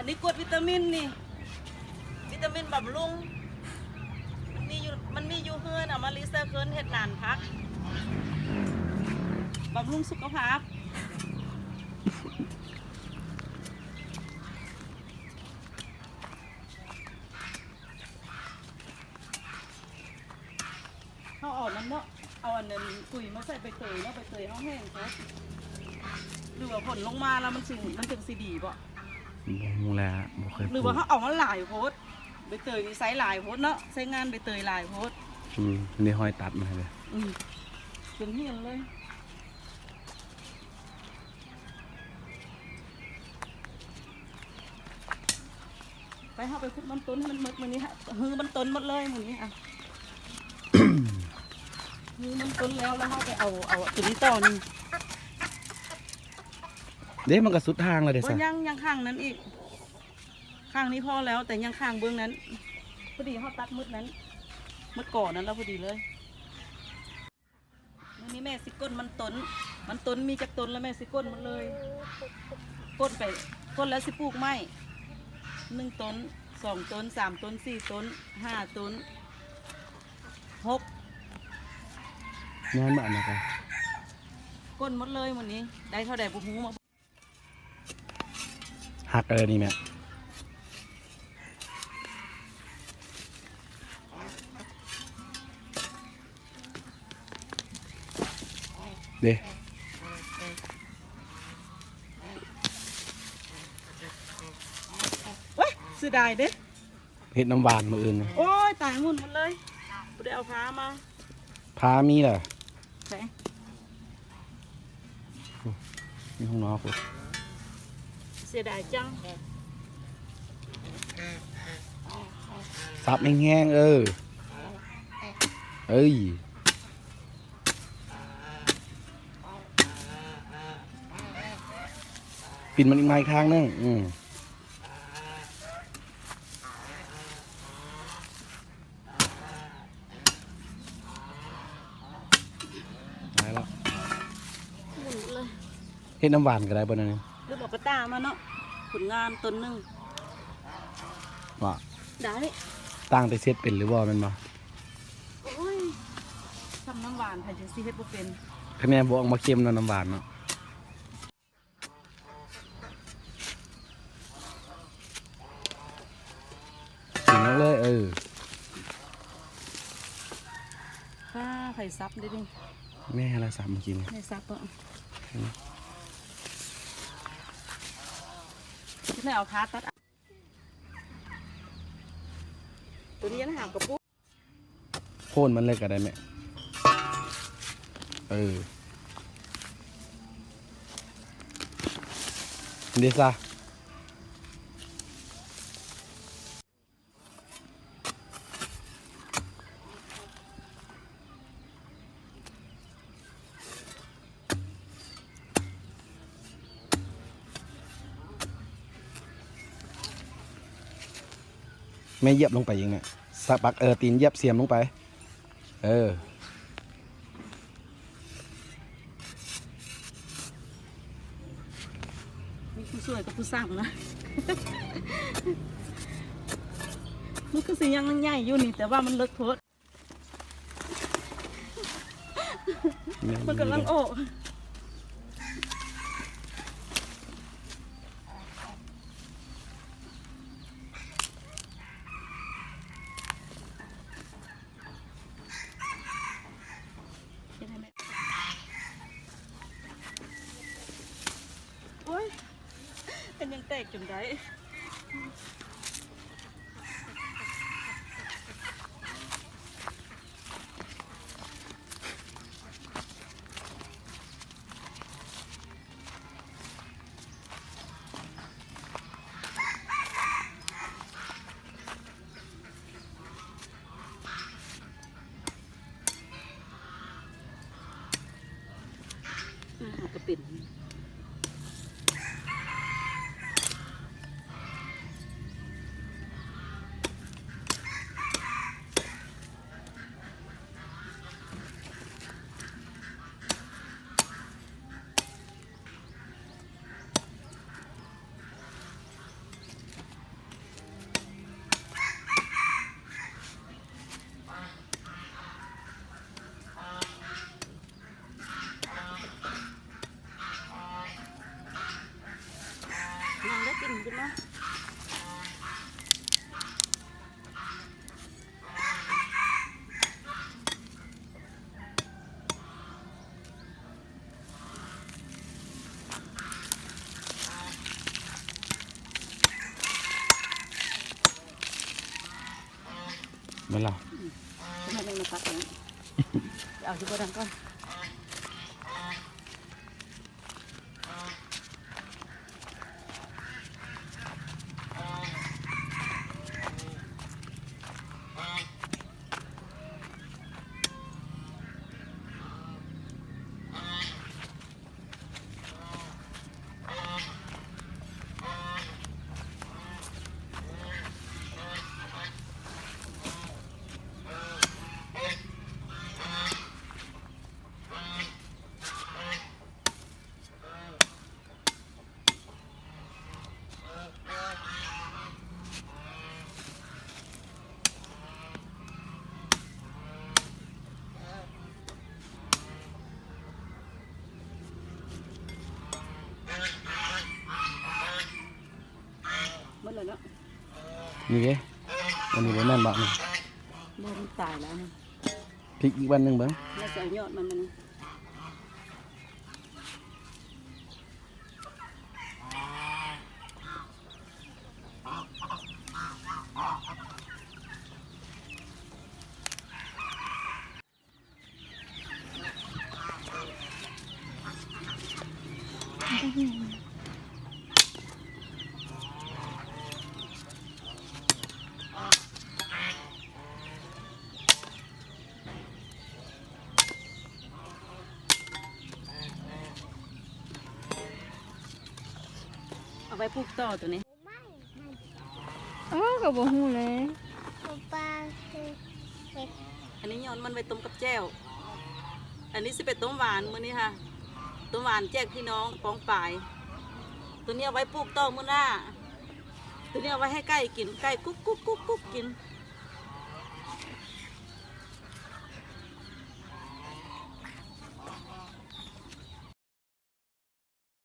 ອັນນີ້ກວດວິຕາມິນນີ້ ວິຕາມິນບຳລຸງ ມັນມີຢູ່ ມັນມີຢູ່ເຮືອນ ເອົາມາຣີໄຊເຄິນເຮັດໜານຜັກ ບຳລຸງສຸຂະພາບ. ເຮົາເອົານັ້ນເນາະ ເອົາອັນນັ້ນ ປຸ໋ຍມາໃສ່ໃບເຕີຍເນາະ ໃບເຕີຍເຮົາແຫ້ງໂພດ ຫຼືວ່າຝົນລົງມາແລ້ວມັນຊິ ມັນຈຶ່ງຊິດີບໍ່? ບໍ່ຮູ້ແຫຼະ ບໍ່ເຄີຍ ຫຼືວ່າເຮົາເອົາມາຫຼາຍໂພດ ໃບເຕີຍນີ້ໃຊ້ຫຼາຍໂພດເນາະ ໃຊ້ງານໃບເຕີຍຫຼາຍໂພດ. ອືມ ນີ້ຮອຍຕັດມາເລີຍ ອືມ ເປັນຮຽງເລີຍ. ໄປ ເຮົາໄປຂຸດມັນຕົ້ນໃຫ້ມັນໝົດມື້ນີ້ ຮື້ມັນຕົ້ນໝົດເລີຍມື້ນີ້ ອະ ຮື້ມັນຕົ້ນແລ້ວ ແລ້ວເຮົາໄປເອົາ ເອົາຕົວນີ້ຕໍ່ນີ້ ເດ້ ມັນກໍສຸດທາງແລ້ວເດ້ ບໍ່ ຊະ ຍັງ ຍັງຂ້າງນັ້ນອີກ ຂ້າງນີ້ພໍແລ້ວ ແຕ່ຍັງຂ້າງເບື້ອງນັ້ນ ພໍດີເຮົາຕັດໝົດນັ້ນ ໝົດກໍນັ້ນແລ້ວ ພໍດີເລີຍ. ມື້ນີ້ແມ່ຊິກົ້ນມັນຕົ້ນ ມັນຕົ້ນມີຈັກຕົ້ນແລ້ວແມ່ຊິກົ້ນໝົດເລີຍ ກົ້ນໄປ ກົ້ນແລ້ວຊິປູກໄມ້ ໜຶ່ງຕົ້ນ ສອງຕົ້ນ ສາມຕົ້ນ ສີ່ຕົ້ນ ຫ້າຕົ້ນ ຫົກ ງາມມາກນະ ກົ້ນໝົດເລີຍມື້ນີ້ ໄດ້ເທົ່າໃດບໍ່ຮູ້ ມາ ຫັກເອີນີ້ແມ່ ເດ້ ໂອ້ຍ ເສຍດາຍເດ້ ເຮັດນ້ຳຫວານມື້ອື່ນ ໂອ້ຍ ຕາຍໝຸ່ນໝົດເລີຍ ບໍ່ໄດ້ເອົາພ້າມາ ພ້າມີແຫຼະ. ໃສ ມີຂ້າງນອກພຸ້ນ ເສຍດາຍຈັງ ສັບແຮງໆ ເອີ ເອີຍ ປິ່ນມັນອີກມາອີກທາງໜຶ່ງ ອືມ. ໄດ້ລະ ໝຸ່ນເລີຍ ເຮັດນ້ຳຫວານກໍໄດ້ບໍ່ນັ້ນ ຫຼືບໍ່ກະຕ່າມາເນາະ ຜົນງານຕົ້ນໜຶ່ງ ວ່າ ໄດ້ ຕ່າງແຕ່ເຮັດເປັນຫຼືບໍ່ ແມ່ນບໍ່? ໂອ້ຍ ຊ່ຳນ້ຳຫວານ ໃຜຈັ່ງຊິເຮັດບໍ່ເປັນ ຄະແນນບໍ່ອອກມາເຄັມເນາະ ນ້ຳຫວານເນາະ. ກິນເອົາເລີຍ ເອີ ປ້າ ໃຜສັບເດ້ນີ້ ແມ່ລະສັບມື້ກີ້ນີ້ ແມ່ສັບເນາະ ອືມ ຊິໄດ້ເອົາຂາຕັດ ຕົວນີ້ຍັງຫາກະປຸ ໂຄ່ນມັນເລີຍກໍໄດ້ແມ່ ເອີ ເດຊາ ແມ່ຢຽບລົງໄປອີກແມ່ ສະບັກ ເອີ ຕີນຢຽບສຽມລົງໄປ ເອີ ມີຜູ້ຊ່ວຍກັບຜູ້ສ້າງນະ ມັນຄືຊິຍັງໃຫຍ່ຢູ່ນີ້ ແຕ່ວ່າມັນເລິກໂພດ. ມັນກຳລັງອອກ ໂອ້ຍ ມັນຍັງແຕກຈົນໄດ້. ອືມ ມັນກໍເປັນ. ຂຶ້ນມາ ແມ່ນລະ ອືມ ແມ່ນລະ ເອົາຢູ່ບໍ່ດັງກ່ອນ. ໝົດແລ້ວເນາະ ນີ້ເດ້ ອັນນີ້ບໍ່ແມ່ນບາດນີ້ ບໍ່ ມັນຕາຍແລ້ວ ພິກອີກວັນໜຶ່ງເບິ່ງ ແລ້ວຊິເອົາຍອດມັນ ມັນ ເອົາໄວ້ປູກຕໍ່ໂຕນີ້. ເອີ ກໍບໍ່ຮູ້ແຫຼະ ເອົາປາຄືເຫັດ. ອັນນີ້ຍອດມັນໄວ້ຕົ້ມກັບແຈ່ວ. ອັນນີ້ຊິໄປຕົ້ມຫວານມື້ນີ້ຄ່ະ ຕົ້ມຫວານແຈກພີ່ນ້ອງປ້ອງປາຍ. ໂຕນີ້ເອົາໄວ້ປູກຕໍ່ມື້ໜ້າ. ໂຕນີ້ເອົາໄວ້ໃຫ້ໄກ່ກິນ ໄກ່ກຸກໆໆໆກິນ.